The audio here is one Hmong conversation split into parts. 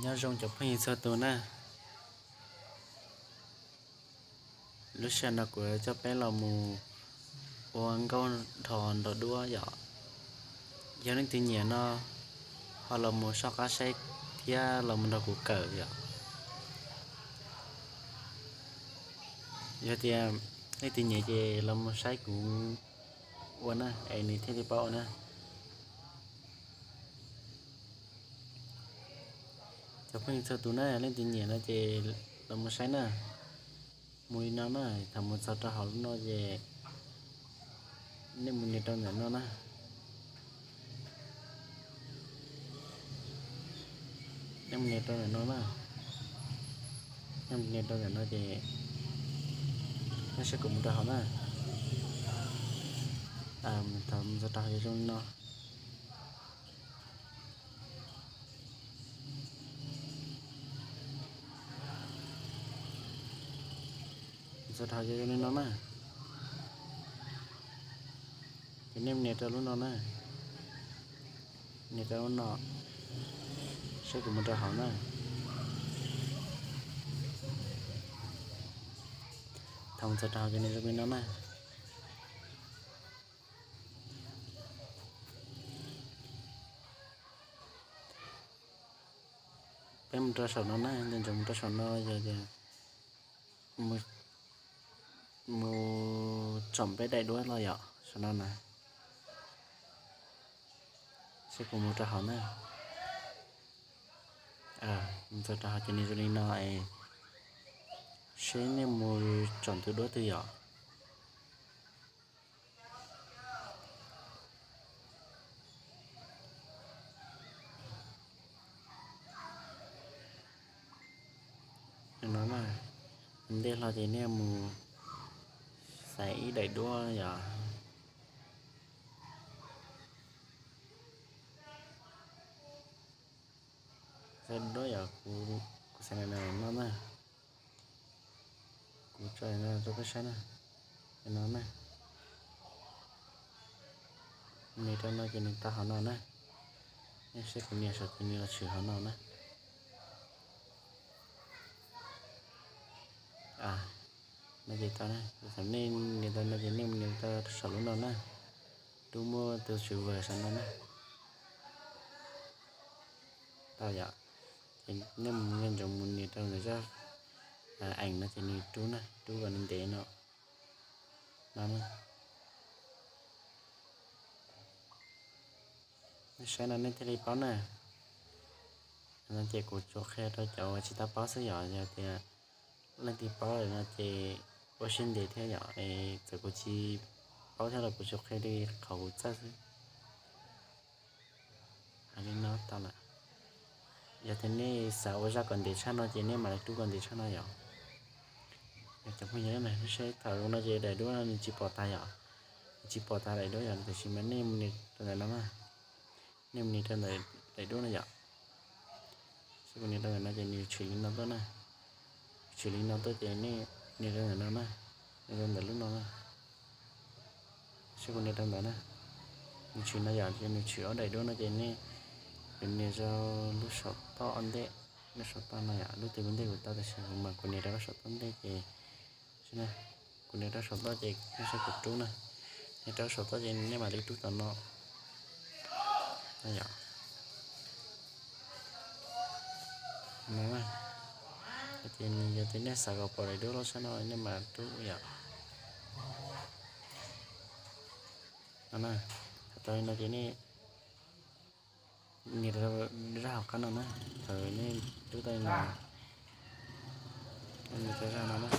Nyob zoo cov phooj ywg txhua tus na. Lub sij hawm no kuv coj peb los mus ua nkauj nrho nrog duab yom. Yog leej twg nyiam no ho los mus soj qab saib thiab los mus nrog kuv kawm yom. Yog tias leej twg nyiam ces los mus saib kuv ua na es nws thiaj li paub ua na. Cov phooj ywg txhua tus na, leej twg nyiam no ces los mus saib na. Mus li no na, thaum mus txog rau hauv lub no ces nej mus nias rau ntawm no na. Nej mus nias rau ntawm no na. Nej mus nias rau ntawm no ces nej saib kuv mus rau hauv na. Thaum mus txog rau hauv yog zoo li no. Mus txog rau hauv yog zoo li no na. Ces nej nias rau lub no na. Nias rau lub no, saib kuv mus rau hauv na. Thaum mus txog rau hauv ces nws zoo li no na. Peb mus rau saum no na, nco ntsoov mus rau saum no yog tias mus tsom peb daim duab los yom, saum no na. Saib kuv mus rau hauv na. Mus txog rau hauv ces nws zoo li no es seb nej mus tsom tus duab twg yom. No na, ntej hlo ces nej mus xaiv ib daim duab yom. Xaiv duab yom, kuv xaiv no na. Kuv tso no rau peb saib na. No na. Nias rau no ces nws tau hauv no na. Nej saib kuv nias saum ces nws los tshwm hauv no na. No ces tau na, thaum nej nias tau no ces nej mus nias rau saum lub no na. Rub muaj tus tswv vawg saum no na. Tau yom. Ces nej mus nco ntsoov mus nias rau ntawm zaj ees no ces nws rub na, rub kom nws ntev no. No na. Nej saib no nej thiaj li paub na. No ces kuv tsuas qhia rau cov uas tsis tau paub xwb yom, yog tias leej twg paub lawm no ces ua siab ntev thiab yom, es txawm kuv tsis paub thiab los kuv tsuas qhia li qhov kuv txawj xwb. Li no tau lawm. Yog tias nej xav ua zaj kom ntev tshaj no ces nej mam li rub kom ntev tshaj no yom. Cov phooj ywg, nej saib thaum no ces daim duab no nws tsis pom tas yom, nws tsis pom tas daim duab yom, tiam sis mas nej mus nias rau ntawm no na, nej mus nias rau ntawm daim duab no yom. Saib kuv nias rau ntawm no ces nws tshwm li no tuaj na, tshwm li no tuaj ces nej nias rau ntawm no na, nias rau ntawm lub no na. Saib kuv nias rau ntawm na, nws tshwm no yom, ces nws tshwm ob daim duab no ces nej yuav nias rau lub saum toj ntej, lub saum toj no yom, lub twg kuv ntej kuv tau tiam sis kuv mas kuv nias rau lub saum toj ntej ces, kuv nias rau saum toj ces nej saib kuv rub na, nias rau saum toj ces nej mam li rub tom no. Yom. No, ces yog tias nej xav kom pom daim duab loj tshaj no nej mam rub yom. No, thaum tau li no ces nej nias rau zaj hauv qab no na, thaum nej rub tau li no, nej nias rau zaj no na,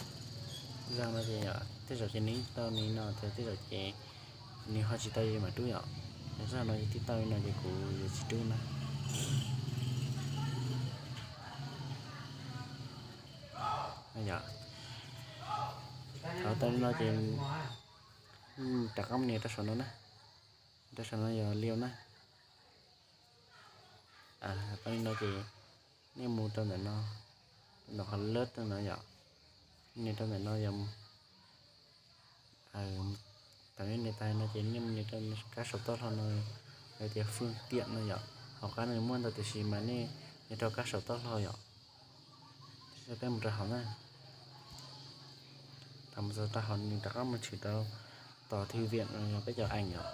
zaj no ces yom, tej zaum ces nws tau li no, tej zaum ces nws ho tsis tau li mam rub yom, zaj no ces twb tau li no ces kuv yuav tsis rub na. Yom, thaum tau li no ces rov qab nias rau saum no na, rau saum no yog liu na. Tau li no ces nej mus rau ntawm no, ntawm qhov lab no yom, nias rau ntawm no yog, thaum nej nias tas no ces nej mus nias rau kab saum toj hlo no, hais tias fwj tiam no yom, hauv qab no muaj ntau tiam sis mas nej Nias rau kab saum taub hau yom. Peb mus rau hauv na. Thaum mus txog rau hauv nws rov qab mus tshwm rau tos thwj viam no yog peb cov ees yom.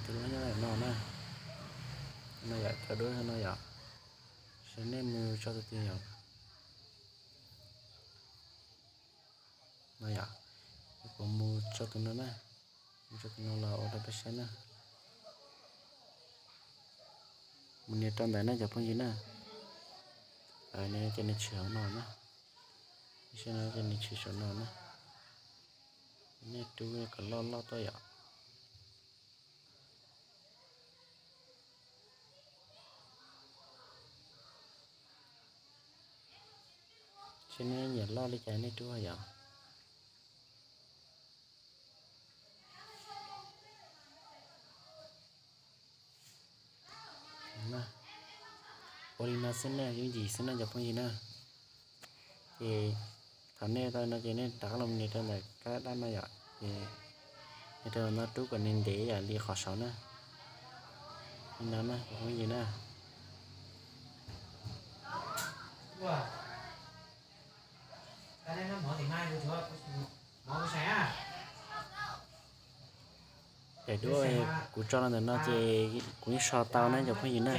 Tus duab nyob ntawm no na. No yom, cov duab no yom. Saib nej mus tso tus twg yom. No yom, kuv mus tso tus no na. Mus tso tus no los ua rau peb saib na. Mus nias rau ntawm no cov phooj ywg na. Ces nws tshwm hauv no na. Saib no ces nws tshwm saum no na. Nej rub kom loj loj tuaj yom. Saib nej nyiam loj li cas nej rub yom. Ua li no xwb na, yooj yim xwb na cov phooj ywg na. Ces thaum nej tau no ces nej rov qab los nias rau ntawm kab dab no yom, ces nias rau no rub kom nws ntev yam li qhov saud na. Li no na cov phooj ywg na. Daim duab kuv tso los ntawm no ces kuv yeej so tau na cov phooj ywg na.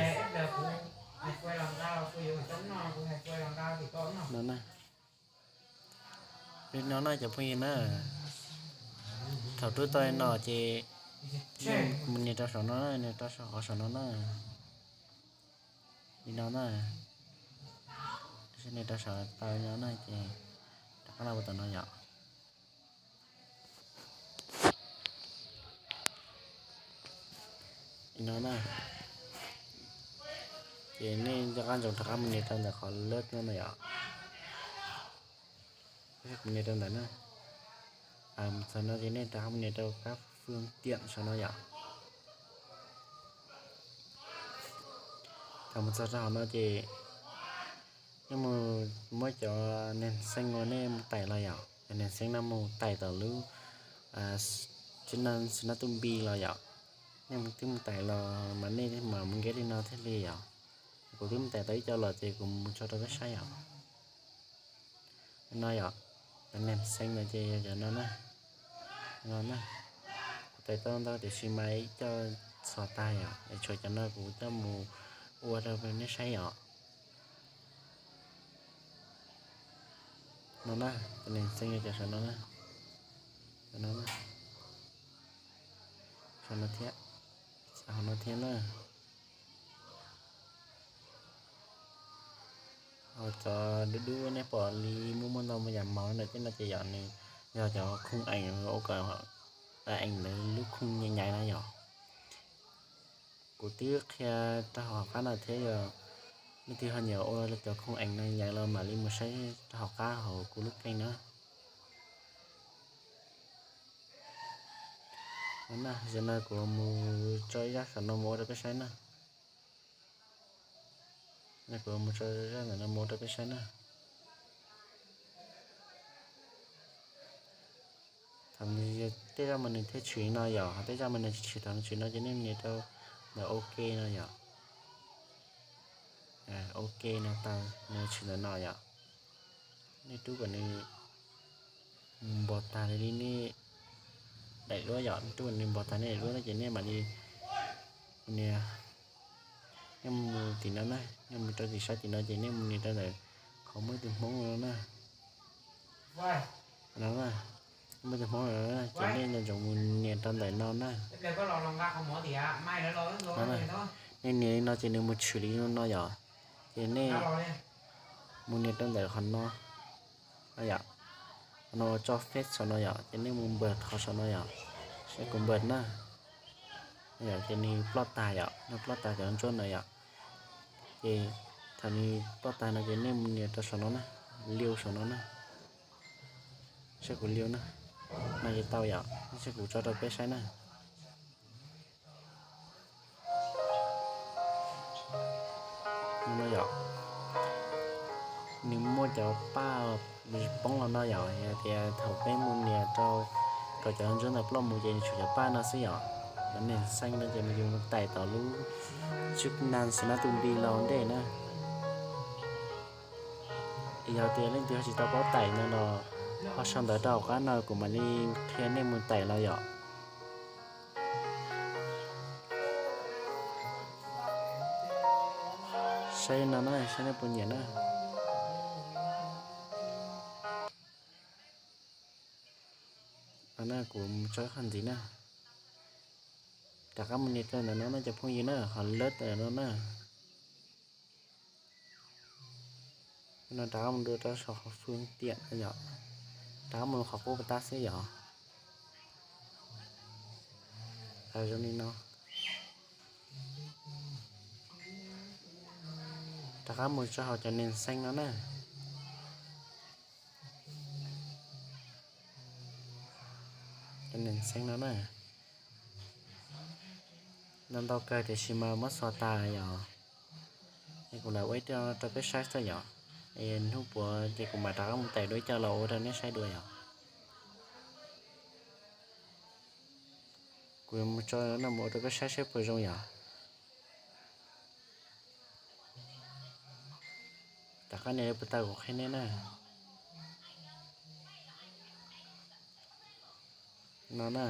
No na. Li no na cov phooj ywg na. Thaum rub tau li no ces mus nias rau saum no na, nias rau saum qhov saum no na. Li no na. Nias rau saum tau li no na ces rov qab los ua tom no yom. Li no na. Ces nej nco qab ntsoov rov qab mus nias rau ntawm qhov lab no na yom. Kuv nias rau ntawm na. Txog no ces nej rov qab mus nias rau kab fwj tiam saum no yom. Thaum mus txog rau hauv no ces nej mus muab cov neeg xeeb uas nej mus tais los yom, cov neeg xeeb no mus tais tom lub tsis na xi na tu npi los yom. Nej mus twb mus tais los mas nej mam mus nkeb li no thiaj li yom. Kuv twb mus tais tau ib co los ces kuv mus tso rau peb saib yom. No yom, cov neeg xeeb no ces yog cov no na. No na, kuv tais tau ntau tiam sis mas ib co txhos tag yom, es tshuav cov no kuv coj mus ua rau nej saib yom. No na, cov neeg xeeb yog cov saum no na. Saum no thiab, hauv no thiab na. Ho cov dub dub nej pom li muaj muaj ntau mus yam mauv ntawm tej no ces yog nws yog cov khooj ees ua kom ees ntawd lub khooj nyaiv nyaiv na yom. Kuv twb qhia rau hauv qab no thiab yog leej twg ho nyiam ua cov khooj ees no nyaiv los mam li mus saib rau hauv qab hauv kuv lub kênh na. Zaum no kuv mus tso ib zaj saum no mus ua rau peb saib na. Kuv mus tso zaj ntawm no mus ua rau peb saib na. Thaum nws yog tej zaj mas nws thiaj tshwm no yom, ho tej zaj mas nws tsis tshwm thaum nws tshwm no ces nej nias rau ntawm OK no yom. OK no tau, nws tshwm ntawm no yom. Nej rub kom nws npog tag li nej daim duab yom, nej rub kom nws npog tag nej daim duab no ces nej mam li nias, nej mus tim no na, nej mus rau tim sab tim no ces nej mus nias rau ntawm qhov muaj tus hmoob no na. No, muaj tus hmoob no ces nej nco ntsoov mus nias rau ntawm no na. Nej nias li no ces nws mus tshwm li no yom. Ces nej mus nias rau ntawm qhov no yom. Qhov no ua tso fes saum no yom, ces nej mus npawg qhov saum no yom. Saib kuv npawg na. Yom, ces nws ploj tag yom, nws ploj tag cov ntsuab ntawd yom. Ces thaum nws ploj tag no ces nej mus nias rau saum no na, liu saum no na. Saib kuv liu na, no ces tau yom, saib kuv tso rau peb saib na. No yom, nws muaj cov paj poob los no yom, yog tias thaum peb mus nias rau kom cov ntsuab ntawd ploj mus ces nws tshuav cov paj no xwb yom. Cov neeg xeeb no ces mus yus mus taim tom lub tswb nan xwb na, tus npis los ntej na. Yog tias leej twg ho tsis tau paub taim no los ho sau ntawv rau hauv qab no kuv mam li qhia nej mus taim los yom. Saib no na, saib nej puas nyiam na. No na, kuv mus tso qhov ntxiv na. Rov qab mus nias rau ntawm no na cov phooj ywg na, qhov lab ntawm no na. No rov qab mus dua rau saum qhov fwj tiam no yom. Rov qab mus qhov qub pas tab xwb yom. Zoo li no. Rov qab mus tso hauv cov neeg xeeb no na. Cov neeg xeeb no na. Ntau ntau kawg tiam sis mas muab xuas tas yom. Es kuv lam ua ib co rau peb saib xwb yom. Es hnub puav ces kuv mam rov qab mus taim dua ib co los ua rau nej saib dua yom. Kuv mus tso no mus ua rau peb saib saib puas zoo yom. Rov qab nias li puag ta kuv qhia nej na. No na,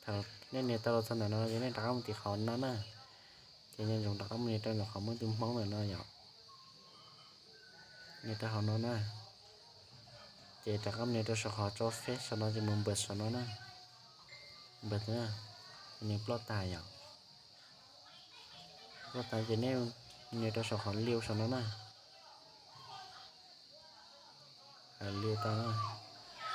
thaum nej nias tau los txog ntawm no ces nej rov qab mus tim qhov no na. Ces nco ntsoov rov qab mus nias rau ntawm qhov muaj tus hmoob ntawm no yom. Nias rau hauv no na. Ces rov qab mus nias rau saum qhov tso feb saum no ces mus npawm saum no na. Npawm na, ces nws ploj tas yom. Ploj tas ces nej nias rau saum qhov liu saum no na. Liu tau na.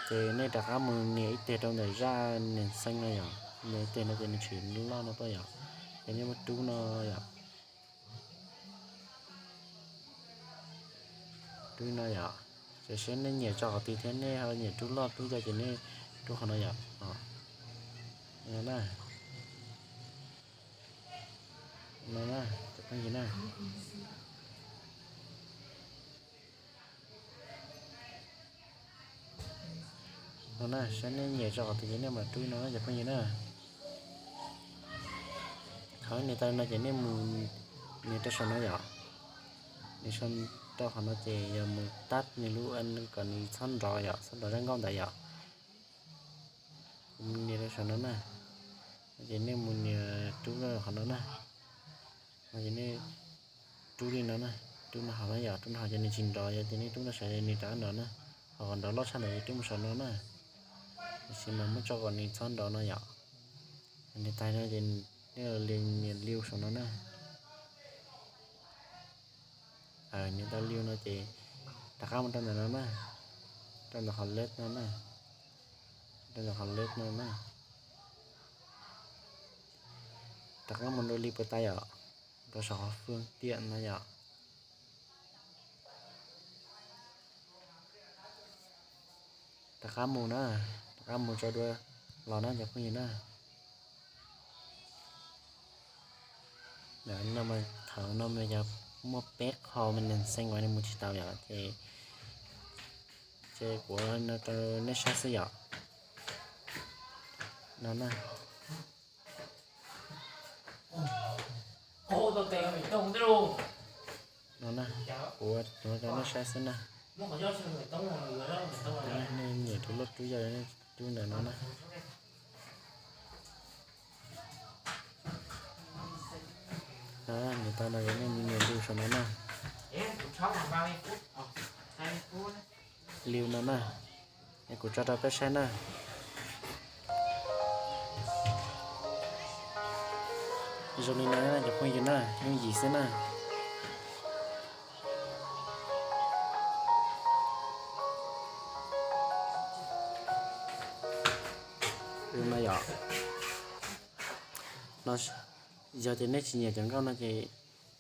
Ces nej rov qab mus nias ib teg rau ntawm zaj neeg xeeb no yom. Nias ib teg no ces nws tsis loj no tuaj yom. Ces nej muab rub no yom. Rub no yom. Ces seb nej nyiam tso qhov twg thiab, nej ho nyiam rub loj rub cov ces nej rub qhov no yom. No na. No na, cov phooj ywg na. No na, saib nej nyiam tso qhov twg ces nej mam rub no na cov phooj ywg na. Thaum nias tas no ces nej mus nias rau saum no yom. Nias rau qhov no ces yog mus tab nws lub kom nws txhob nrov yom, txhob nrov zaj nkauj ntawd yom. Kuv mus nias rau saum no na. No ces nej mus nias rub rau qhov no na. No ces nej rub li no na, rub no hauv na yom, rub no hauv ces nws tsis nrov, yog tias nej rub no saud nws rov qab nrov na. Ho kom nrov loj tshaj ntawd ces rub mus saum no na. Tiam sis mas muab tso kom nws txhob nrov no yom. Nias tas no ces nej nias liu saum no na. Nias tau liu no ces rov qab mus rau ntawm no na, rau ntawm qhov lab no na, rau ntawm qhov lab no na. Rov qab mus dua li puag ta yom, rau saum qhov fwj tiam no yom. Rov qab mus na, rov qab mus tso dua los na cov phooj ywg na. Thaum no mas yog muaj peb qho mas neeg xeeb uas nws mus tsis tau yom, ces, ces kuv no rau nej saib xwb yom. No na. No na, kuv no rau nej saib xwb na. Nej nyiam rub loj rub yau, rub ntawm no na. Nias tau no ces nej nias liu saum no na. Liu no na. Es kuv tso rau peb saib na. Zoo li no na cov phooj ywg na, yooj yim xwb na. Zoo no yom. No, yog tias nej tsis nyiam cov nkauj no ces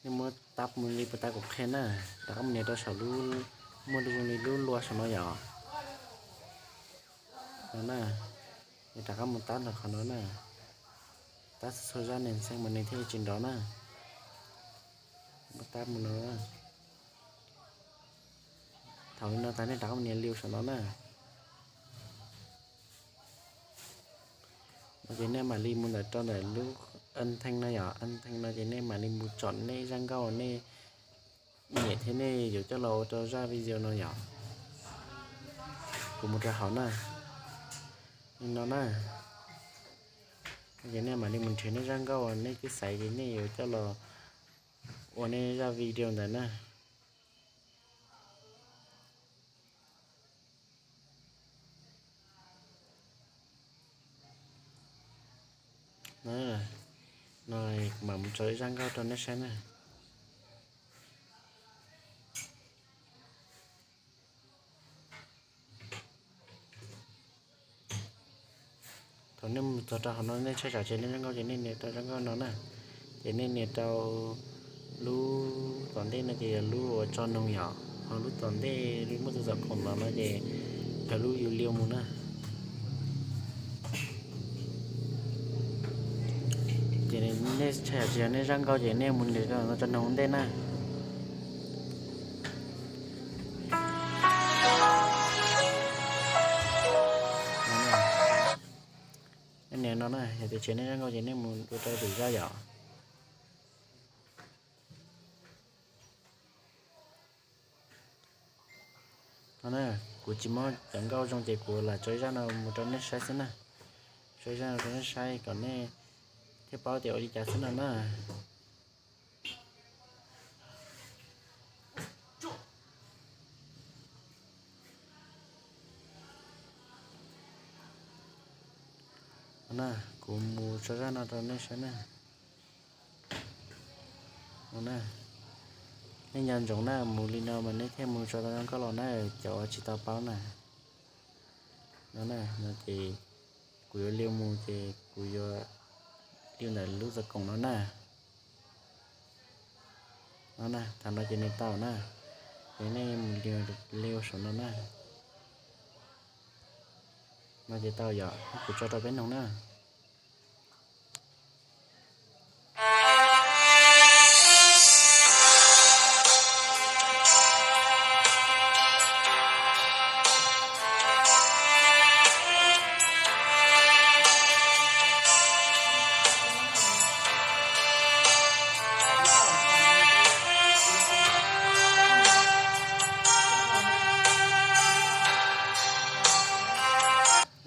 nej muab tab mus li puag ta kuv qhia na, rov qab mus nias rau saum lub, muaj li lub lua saum no yom. No na, es rov qab mus tab ntawm qhov no na, tab txhua zaj neeg xeeb mas nws thiaj li tsis nrov na. Muab tab mus no na. Thaum li no tas nej rov qab mus nias liu saum no na. Ces nej mam li mus ntawm rau ntawm lub an theej no yom, an theej no ces nej mam li mus tsom nej zaj nkauj nej nyiam thiab nej yuav coj los ua rau zaj video no yom. Kuv mus rau hauv na, li no na. Ces nej mam li mus nrhiav nej zaj nkauj uas nej twb xaiv ces nej yuav coj los ua nej zaj video ntawd na. No, mam mus tso ib zaj nkauj rau nej saib na. Thaum nej mus txog rau hauv no nej tshaj tsam tseg nej zaj nkauj ces nej nias rau zaj nkauj no na. Ces nej nias rau lub tom ntej no ces yog lub uas tso noog yom, ho lub tom ntej lub muaj tus xov khoom no no ces yog lub yus liu mus na. Ces nej tshaj tsam tseg yog nej zaj nkauj ces nej mus nias rau no tso noog ntej na. Nej nias no na, yog tias tseg nej zaj nkauj ces nej mus ua rau lwm zaj yom. No na, kuv tsis muab cov nkauj zoo ces kuv lam tso ib zaj no mus rau nej saib xwb na. Tso ib zaj no rau nej saib kom nej thiaj paub tias ua li cas xwb no na. No na, kuv mus tso zaj no rau nej saib na. No na, nej nco ntsoov na, mus li no mas nej thiaj mus tso tau zoo nkauj los na, cov uas tsis tau paub na. No na, no ces kuv yuav liu mus ces kuv yuav liu ntawm lub xov khoom no na. No na, thaum no ces nws tau na, ces nej mus liu saum no na. No ces tau yom, kuv tso rau peb noog na.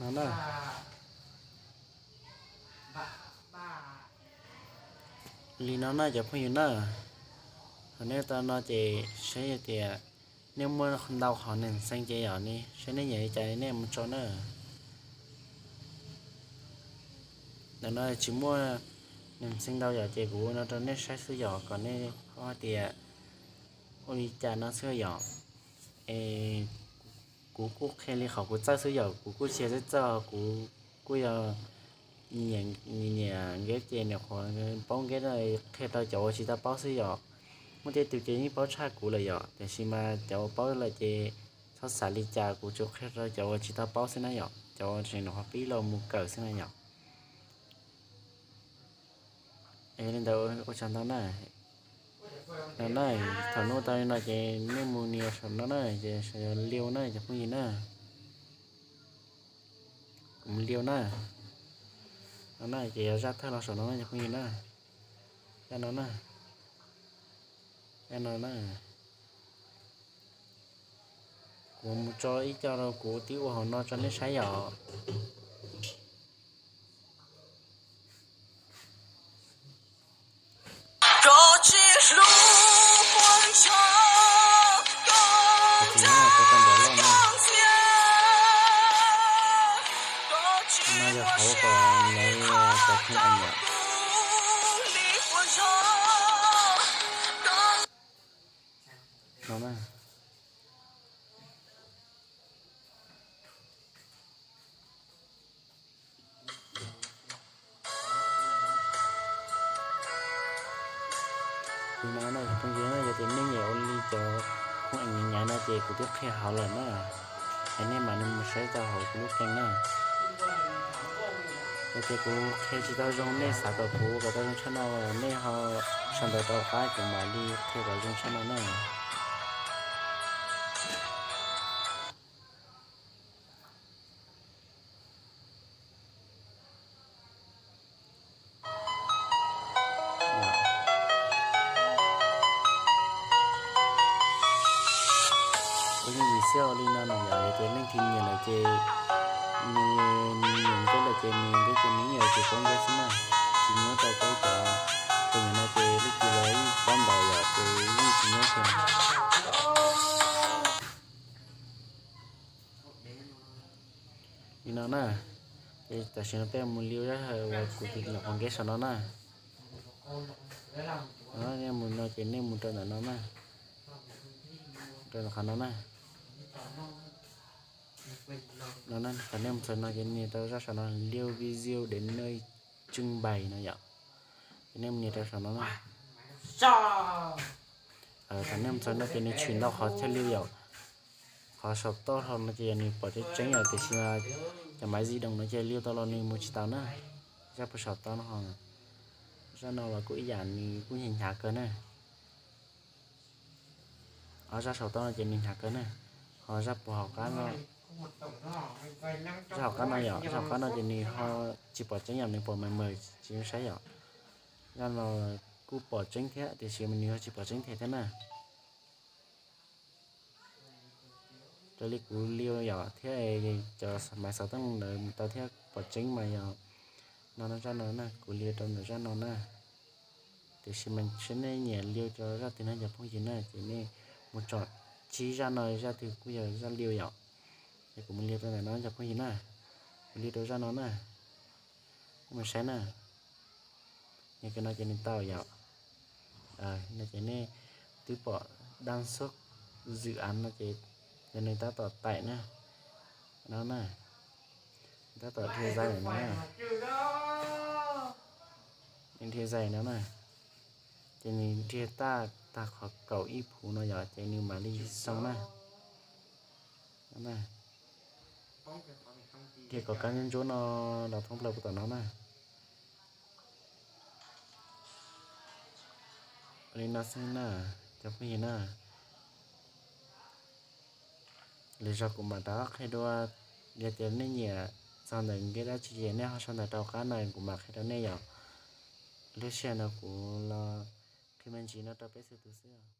No na. Li no na cov phooj ywg na, thaum nej tau no ces saib tias nej muaj ntau qhov neeg xeev ces yom, saib nej nyiam li cas nej mus tso na. Ntawm no tsis muaj neeg xeev ntau yom, ces kuv ua no rau nej saib xwb yom, kom nej paub hais tias ua li cas no xwb yom. Es kuv kuj qhia li qhov kuv txawj xwb yom, kuv kuj tsis txawj txawj, kuv kuj yog nyiam nyiam nkeb ces nyuam qhuav paub nkeb qhia rau cov uas tsis tau paub xwb yom. Muaj tej tus ces yeej paub tshaj kuv lawm yom, tiam sis mas cov uas paub lawm ces txhob xav li cas, kuv tsuas qhia rau cov uas tsis tau paub xwb na yom, cov uas tseem nyuam qhuav pib los mus kawm xwb na yom. Es li ntawd ua tsaug ntau na. No na, thaum nej tau li no ces nej mus nias saum no na, ces saum yog liu na cov phooj ywg na. Kuv mus liu na. No na, ces yog zaj thawj los saum no na cov phooj ywg na. Zaj no na. Zaj no na. Kuv mus tso ib co rau kuv twb ua hauv no tso nej saib yom. No yog qhov uas kom lawv cov phooj ywg yom. No na. Li no na cov phooj ywg, yog tias nej nyiam ua li cov phooj ywg nyiam no ces kuv twb qhia hauv lawm na. Es nej mam li mus saib tau hauv kuv lub kênh na. Yog tias kuv qhia tsis tau zoo, nej xav kom kuv ua kom tau zoo tshaj no, nej ho sau ntawv rau qab kuv mam li qhia kom zoo tshaj no na. Yeej yim xiab ua li no no yom, yog tias leej twg nyiam lawm ces nws nyiam nqeb lawm ces nws nqeb ces nws yeej yuav tsum paub nqeb xwb na, tsis nyob rau peb cov tus no ces leej twg los yeej paub ntawd yom, ces yeej tsis nyob kiag li no na. Ces tam sim no peb mus liu zaj uas kuv tus nyuam qhuav nqeb saum no na. Nej mus no ces nej mus rau ntawm no na, rau ntawm qhov no na. No na, thaum nej mus txog no ces nias rau zaj saum no liu video để nơi trưng bày no yom. Ces nej mus nias rau saum no na. Thaum nej mus txog no ces nws tshwm ntau qhov thiaj liu yom. Qhov saum toj hlo no ces yog nws pom tseeb tseeb yom, tiam sis mas cov maiv di động no ces liu tau los nws mus tsis tau na. Zaj puag saum toj no, zaj no los kuj ib yam nws kuj hnyav hnyav kawg na. Ob zaj saum toj no ces nws hnyav kawg na. Ho zaj puag hauv qab no, zaj hauv qab no yom, zaj hauv qab no ces nws ho tsis pom tseeb yom, nws pom maiv maiv tsis zoo saib yom. Zaj no kuj pom tseeb thiab tiam sis mas nws ho tsis pom tseeb thiab thiab na. Raws li kuv liu yom thiab cov maiv xov tooj ntawd mus tau thiab pom tseeb mas yog no no zaj no na, kuv liu rau ntawm zaj no na. Tiam sis mas seb nej nyiam liu rau zaj twg na cov phooj ywg na, ces nej mus tsom tsib zaj no zaj twg kuj yog zaj liu yom. Ces kuv mus liu rau ntawm no cov phooj ywg na, kuv liu rau zaj no na, nej mus saib na. Yog kawg no ces nws tau yom. No ces nej twb pom đang xuất dự án no ces yog nws tab tom tải na, no na, tab tom nrhiav zais no na, nws nrhiav zais no na, ces nws nrhiav tag tag qhov kaum ib phuv no yom, ces nws mam li zoo na. Nrhiav kom kab ntsuab ntsuab no los thoob plaws puag tom no na. Li no xwb na, cov phooj ywg na. Lwm zaus kuv mam rov qhia dua, yog tias nej nyiam txog ntawm nqeb dab tsi ces nej ho sau ntawv rau qab no kuv mam qhia rau nej yom. Lub sij hawm no kuv los qhia me ntsis no rau peb txhua tus xwb.